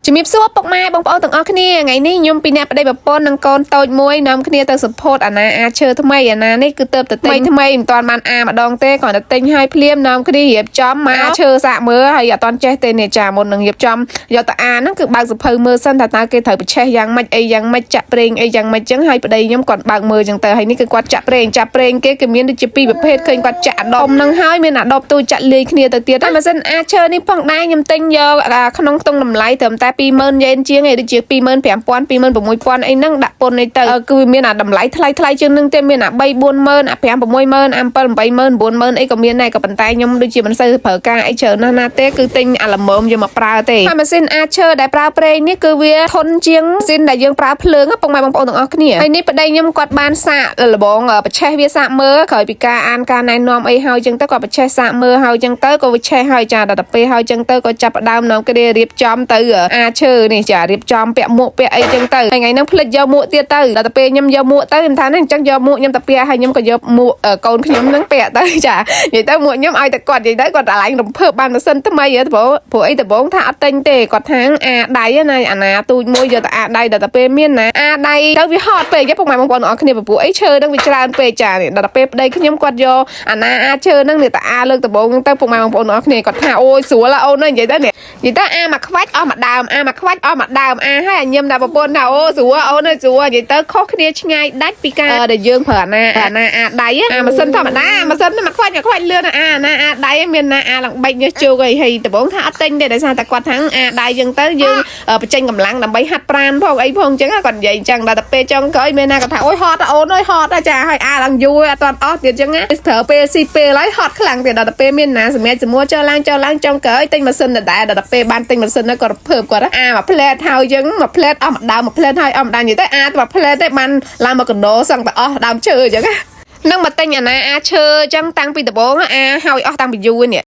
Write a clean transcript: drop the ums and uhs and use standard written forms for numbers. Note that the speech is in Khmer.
ជំរាបសួរពុកម៉ែបងប្អូនទាំងអស់គ្នាថ្ងៃនេះខ្ញុំពីរអ្នកប្តីប្រពន្ធនិងកូនតូចមួយនាំគ្នាទៅ support អាណាអាឈើថ្មីអាណានេះគឺទៅតែទិញថ្មីមិនទាន់បានអាម្ដងទេគ្រាន់តែទិញឲ្យភ្លាមនាំគ្នារៀបចំមកអាឈើសាកមើលហើយអត់ទាន់ចេះទេនេះចាមុននឹងរៀបចំយកទៅអាហ្នឹងគឺបើកសភៅមើលសិនថាតើគេត្រូវប្រឆេះយ៉ាងម៉េចអីយ៉ាងម៉េចចាក់ប្រេងអីយ៉ាងម៉េចចឹងហើយប្តីខ្ញុំគាត់បើកមើលចឹងទៅហើយនេះគឺគាត់ចាក់ប្រេងចាក់ប្រេងគេគឺមានដូចជាពីរប្រភេទឃើញគាត់ចាក់អាដុំហ្នឹងហើយមានអាដប់ទូចាក់លាយគ្នាទៅទៀតហើយម៉ាស៊ីនអាឈើនេះផងដែរខ្ញុំទិញយកអាក្នុងខ្ទង់តម្លៃត្រឹមតែ20000យេនជាងឯងដូចជា25,000 26,000អីហ្នឹងដាក់ពន្ធនេះទៅគឺវាមានអាតម្លៃថ្លៃថ្លៃជាងហ្នឹងទេមានអា3 40000អា5 60000អា7 80000 90000អីក៏មានដែរក៏ប៉ុន្តែខ្ញុំដូចជាមិនសូវប្រើការអីច្រើនណាស់ណាទេគឺទិញអាល្មមយកមកប្រើទេហើយម៉ាស៊ីនអាឈើដែលប្រើប្រេងនេះគឺវាធន់ជាងម៉ាស៊ីនដែលយើងប្រើភ្លើងពុកម៉ែបងប្អូនទាំងអស់គ្នាហើយនេះប្តីខ្ញុំគាត់បានសាកលបងប្រឆេះវាសាកមើលក្រោយពីការអានការណែនាំអីហើយចឹងទៅគាត់ប្រឆេះសាកមើលហើយចឹងទៅក៏វាឆេះហើយចាដល់ទៅពេលហើយចឹងទៅក៏ចាប់ផ្ដើមនាំគ្នារៀបចំទៅអាឈើនេះចារៀបចំពាក់មួកពាក់អីចឹងទៅហើយថ្ងៃហ្នឹងភ្លេចយកមួកទៀតទៅដល់ទៅពេលខ្ញុំយកមួកទៅខ្ញុំថាហ្នឹងអញ្ចឹងយកមួកខ្ញុំទៅពាក់ហើយខ្ញុំក៏យកមួកកូនខ្ញុំហ្នឹងពាក់ទៅចានិយាយទៅមួកខ្ញុំឲ្យតែគាត់និយាយទៅគាត់អាឡែងរំភើបបានម៉ាស៊ីនថ្មីហ៎ព្រោះព្រោះអីដំបងថាអត់ទិញទេគាត់ថាអាដៃណាអាណាទូចមួយយកទៅអាដៃដល់ទៅពេលមានណាអាដៃទៅវាហត់ពេកពុកម៉ែបងប្អូនអរគ្នាព្រោះអីឈើហ្នឹងវាច្រើនពេកចានេះដល់ទៅពេលប្តីខ្ញុំគាត់យកអាណាអាឈើហ្នឹងនេះទៅអាលើកដំបងហ្នឹងទៅពុកម៉ែបងប្អូនអរគ្នាគាត់ថាអូយស្រួលអូននិយាយទៅនេះនិយាយទៅអាមកខ្វាច់អស់មួយដើមអាមកខ្វាច់អស់មួយដើមអាហើយអាញឹមដល់ប្រពន្ធថាអូស្រួលអូនស្រួលនិយាយទៅខុសគ្នាឆ្ងាយដាច់ពីការដែលយើងប្រើអាណាអាណាអាដៃអាម៉ាស៊ីនធម្មតាអាម៉ាស៊ីនមកខ្វាច់មកខ្វាច់លឿនអាណាអាដៃមានណាអាឡើងបែកញើសជោគអីហើយដំបងថាអត់ទិញទេដោយសារតែគាត់ថាអាដៃយើងទៅយើងបញ្ចេញកម្លាំងដើម្បីហាត់ប្រាណផងអីផងអញ្ចឹងគាត់និយាយអញ្ចឹងដល់តែពេលចុងក្រោយមានណាគាត់ថាអូយហត់អូនអើយហត់ចាហើយអាឡើងយូរអត់ទាន់អស់ទៀតអញ្ចឹងណាត្រូវពេលស៊ីពេលហើយហត់ខ្លាំងទៀតដល់តែពេលមានណាសម្រាប់សមួរចុះឡើងចុះឡើងចុងក្រោយទិញម៉ាស៊ីនដដែលដល់តែពេលបានទិញម៉ាស៊ីនហ្នឹងគាត់រំភើបគាត់អាមួយផ្លែតហើយអញ្ចឹងមួយផ្លែតអស់មួយដើមមួយផ្លែតហើយអស់មួយដើមនិយាយទៅអាតែមួយផ្លែតទេបានឡើងមកកណ្ដោសឹងតែអស់ដើមឈើអញ្ចឹងណានឹងមកទិញអាណាអាឈើអញ្ចឹងតាំងពីដំបូងអាហើយអស់តាំងពីយូរនេះ។